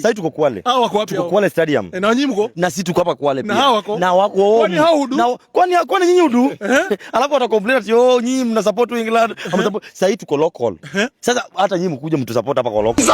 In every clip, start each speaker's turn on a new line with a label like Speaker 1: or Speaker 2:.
Speaker 1: Sasa tuko Kwale.
Speaker 2: Hao wako wapi
Speaker 1: Tuko
Speaker 2: hao?
Speaker 1: Kwale Stadium.
Speaker 2: Eh, na nyinyi mko?
Speaker 1: Na sisi tuko hapa Kwale
Speaker 2: Na
Speaker 1: pia.
Speaker 2: hao wako?
Speaker 1: Na wako.
Speaker 2: Kwani hao hudu?
Speaker 1: Na kwani nyinyi hudu? Alafu wata complain ati, "Oh, nyinyi mna support England." Hamna support. Sasa hii tuko local. Sasa hata nyinyi mkuje mtu support hapa kwa local.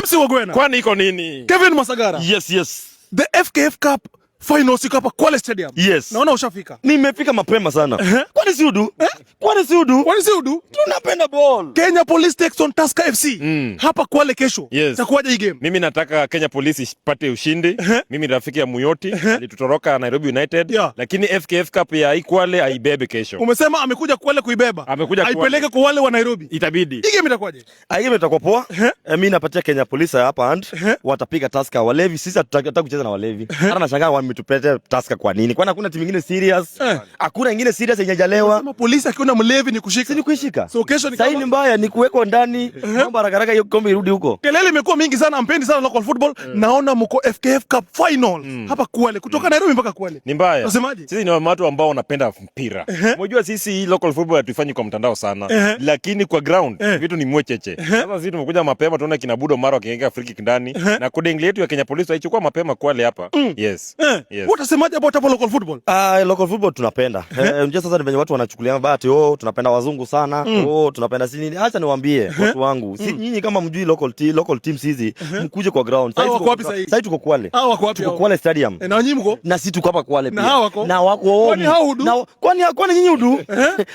Speaker 2: MC Wagwena.
Speaker 3: Kwani iko nini?
Speaker 2: Kevin Masagara.
Speaker 1: Yes.
Speaker 2: The FKF Cup finals iko hapa Kwale Stadium.
Speaker 1: Yes.
Speaker 2: Naona ushafika.
Speaker 1: Nimefika mapema sana. Kwani si hudu? Kwani si hudu?
Speaker 2: Kwani si hudu?
Speaker 1: Tunapenda ball.
Speaker 2: Kenya Police takes on Tusker FC. Hapa Kwale kesho.
Speaker 3: Yes.
Speaker 2: Itakuwaje hii game?
Speaker 3: Mimi nataka Kenya Police ipate ushindi. Mimi ni rafiki ya Muyoti, alitutoroka Nairobi United, lakini FKF Cup ya hii Kwale aibebe kesho.
Speaker 2: Umesema amekuja Kwale kuibeba.
Speaker 3: Amekuja Kwale.
Speaker 2: Aipeleke kwa wale wa Nairobi.
Speaker 3: Itabidi.
Speaker 2: Hii game itakuwaje?
Speaker 1: Ah, game itakuwa poa. Mimi napatia Kenya Police hapa hand. Watapiga Tusker walevi. Sisi hatutaki kucheza na walevi. Hata nashangaa wametupetea Tusker kwa nini? Kwani hakuna timu nyingine serious? Hakuna ingine serious yenye hajalewa.
Speaker 2: Sema polisi akiona mlevi ni kushika.
Speaker 1: Si ni kuishika.
Speaker 2: So kesho ni
Speaker 1: Sasa
Speaker 2: kama
Speaker 1: ni mbaya ni kuwekwa ndani. Mambo haraka haraka hiyo kombe irudi huko.
Speaker 2: Kelele imekuwa mingi sana, hampendi sana local football. Naona mko FKF Cup final hapa Kwale, kutoka Nairobi mpaka Kwale.
Speaker 3: Ni mbaya.
Speaker 2: Unasemaje?
Speaker 3: Sisi ni watu ambao wanapenda mpira. Unajua sisi hii local football hatuifanyi kwa mtandao sana, lakini kwa ground vitu ni mwecheche. Sasa sisi tumekuja mapema, tunaona kina Budo Mara wakiingia free kick ndani na kudengli yetu ya Kenya Police waichukua mapema Kwale hapa. Yes. Yes.
Speaker 2: Utasemaje about hapo local football?
Speaker 1: Ah, local football tunapenda. Unajua sasa ni venye watu wanachukulia bahati, "Oh, tunapenda wazungu sana. Oh, tunapenda si nini." Acha niwaambie watu wangu. Si nyinyi kama mjui local teams hizi, mkuje kwa ground.
Speaker 2: Hao wako wapi sahii?
Speaker 1: Sasa tuko Kwale.
Speaker 2: Hao wako wapi
Speaker 1: Tuko
Speaker 2: hao?
Speaker 1: Kwale Stadium.
Speaker 2: Eh, na nyinyi mko?
Speaker 1: Na sisi tuko hapa Kwale
Speaker 2: Na
Speaker 1: pia.
Speaker 2: hao wako?
Speaker 1: Na wako.
Speaker 2: Kwani hao hudu?
Speaker 1: Na kwani nyinyi hudu?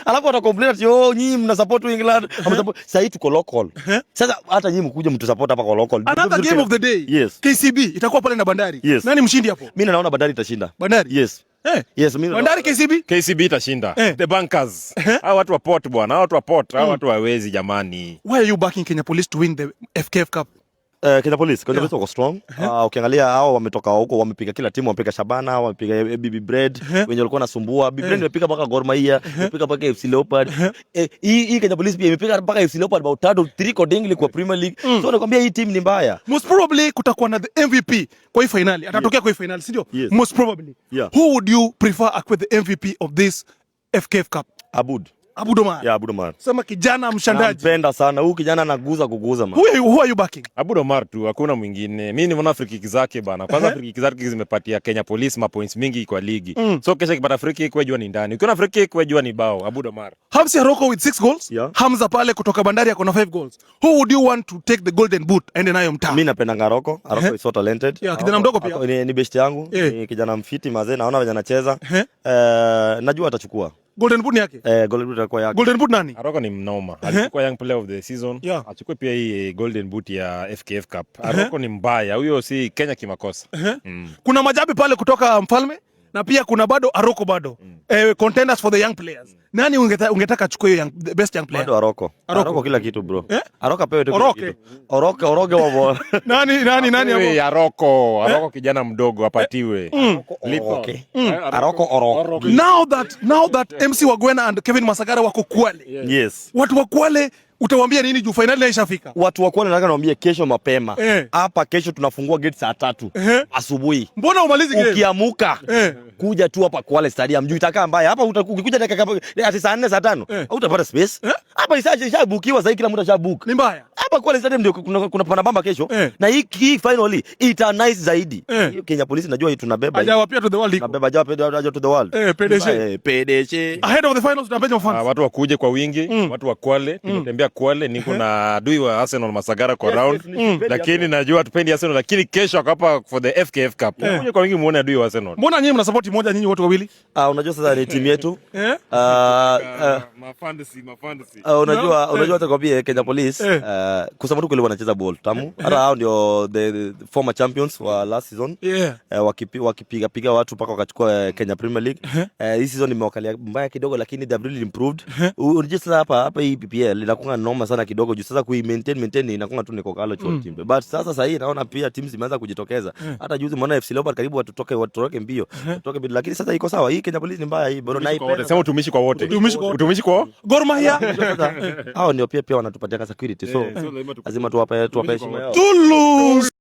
Speaker 1: Alafu wata complain ati, "Oh, nyinyi mna support England." Hamna support. Sasa hii tuko local. Sasa hata nyinyi mkuje mtu support hapa kwa local.
Speaker 2: Another game of the day.
Speaker 1: Yes.
Speaker 2: KCB itakuwa pale na Bandari.
Speaker 1: Yes.
Speaker 2: Nani mshindi hapo?
Speaker 1: Mimi naona Bandari itashinda.
Speaker 2: Bandari.
Speaker 1: Yes. Yes, mimi
Speaker 2: Bandari KCB?
Speaker 3: KCB itashinda. The Bankers. Hao watu wa Port bwana, hao watu wa Port, hao watu hawezi jamani.
Speaker 2: Why are you backing Kenya Police to win the FKF Cup?
Speaker 1: Kenya Police wako strong. Ukiangalia hao wametoka huko, wamepiga kila timu, wamepiga Shabana, wamepiga BB Bread, wenye walikuwa nasumbua. BB Bread imepiga mpaka Gor Mahia, imepiga mpaka FC Leopard. Hii Kenya Police pia imepiga mpaka FC Leopard bao tatu, 3 Kodingli kwa Premier League. So nakwambia hii team ni mbaya.
Speaker 2: Most probably kutakuwa na the MVP kwa hii finali. Atatokea kwa hii finali, si ndio?
Speaker 1: Yes.
Speaker 2: Most probably.
Speaker 1: Yeah.
Speaker 2: Who would you prefer akuwe the MVP of this FKF Cup?
Speaker 1: Abud.
Speaker 2: Abud Omar.
Speaker 1: Yeah, Abud Omar.
Speaker 2: Sema kijana mshandaji.
Speaker 1: Nampenda sana. Huyu kijana anaguza kuguza man.
Speaker 2: Who are you backing?
Speaker 3: Abud Omar tu, hakuna mwingine. Mimi nimeona free kick zake bana. Kwanza free kick zake zimepatia Kenya Police ma points mingi kwa ligi. So kesho akipata free kick, wewe jua ni ndani. Ukiona free kick, wewe jua ni bao. Abud Omar.
Speaker 2: Hamsi Aroko with 6 goals. Hamza pale kutoka Bandari ako na 5 goals. Who would you want to take the golden boot aende nayo mtaa?
Speaker 1: Mimi napenda Aroko. Aroko is so talented.
Speaker 2: Yeah, kijana mdogo pia.
Speaker 1: Aroko ni best yangu. Ni kijana mfiti mazee, naona venye anacheza. Najua atachukua.
Speaker 2: Golden boot ni yake.
Speaker 1: Golden boot itakuwa yake.
Speaker 2: Golden boot nani?
Speaker 3: Aroko ni mnoma. Alichukua young player of the season. Achukue pia hii golden boot ya FKF Cup. Aroko ni mbaya. Huyo si Kenya kimakosa.
Speaker 2: Kuna Majabi pale kutoka Mfalme na pia kuna bado Aroko bado. Contenders for the young players. Nani ungetaka achukue hiyo the best young player?
Speaker 1: Bado Aroko.
Speaker 2: Aroko.
Speaker 1: Aroko kila kitu, bro.
Speaker 2: Eh?
Speaker 1: Aroko apewe tu kila
Speaker 2: Oroke.
Speaker 1: kitu. Oroke, Oroke wabo.
Speaker 2: Nani
Speaker 3: Apewe
Speaker 2: hapo?
Speaker 3: Aroko. Aroko kijana mdogo apatiwe.
Speaker 1: Oroke. Aroko Oroke.
Speaker 2: Now that MC Wagwena and Kevin Masagara wako Kwale.
Speaker 1: Yes.
Speaker 2: Watu wa Kwale utawaambia nini juu finali haishafika?
Speaker 1: Watu wa Kwale nataka niwaambie kesho mapema. Hapa kesho tunafungua gate saa 3 asubuhi.
Speaker 2: Mbona umalizi game?
Speaker 1: Ukiamuka kuja tu hapa Kwale Stadium juu itakaa mbaya. Hapa ukikuja dakika kama ati saa 4 saa 5 hautapata space. Hapa ishabukiwa sasa, kila mtu ashabook.
Speaker 2: Ni mbaya.
Speaker 1: Hapa Kwale Stadium ndio kuna panabamba kesho. Na hii finally ita nice zaidi. Hiyo Kenya Police najua hii tunabeba hii.
Speaker 2: Ajawa pia to the world iko.
Speaker 1: Tunabeba ajawa to the world.
Speaker 2: PDG.
Speaker 1: PDG.
Speaker 2: Ahead of the finals tunapenda mafans.
Speaker 3: Watu wakuje kwa wingi, watu wa Kwale, tumetembea Kwale, niko na adui wa Arsenal Masagara kwa round. Lakini najua tupendi Arsenal, lakini kesho ako hapa for the FKF Cup. Kuja kwa wingi muone adui wa Arsenal.
Speaker 2: Mbona nyinyi mna support moja nyinyi watu wawili?
Speaker 1: Ah, unajua sasa ni timu yetu.
Speaker 2: Eh?
Speaker 3: Mafantasy, mafantasy.
Speaker 1: Unajua hata kwambie Kenya Police, kusema tu kweli wanacheza ball tamu. Hata hao ndio the former champions wa last season. Wakipiga piga watu mpaka wakachukua Kenya Premier League. Hii season imewakalia mbaya kidogo, lakini they have really improved. Unajua sasa hapa hii PPL inakuwa noma sana kidogo juu sasa kui maintain inakuwa tu niko kalo chuo team. But sasa hii naona pia teams zimeanza kujitokeza. Hata juzi umeona FC Leopard karibu watutoke mbio. Watutoke mbio, lakini sasa iko sawa. Hii Kenya Police ni mbaya hii bro,
Speaker 3: Utumishi kwa wote.
Speaker 1: naipenda.
Speaker 3: Sema utumishi kwa wote.
Speaker 2: Utumishi kwa wote.
Speaker 3: Utumishi kwa
Speaker 2: Gor Mahia.
Speaker 1: Sasa, hao ndio pia wanatupatia security, so
Speaker 3: So lazima
Speaker 1: lazima tuwape heshima yao.
Speaker 2: Toulouse.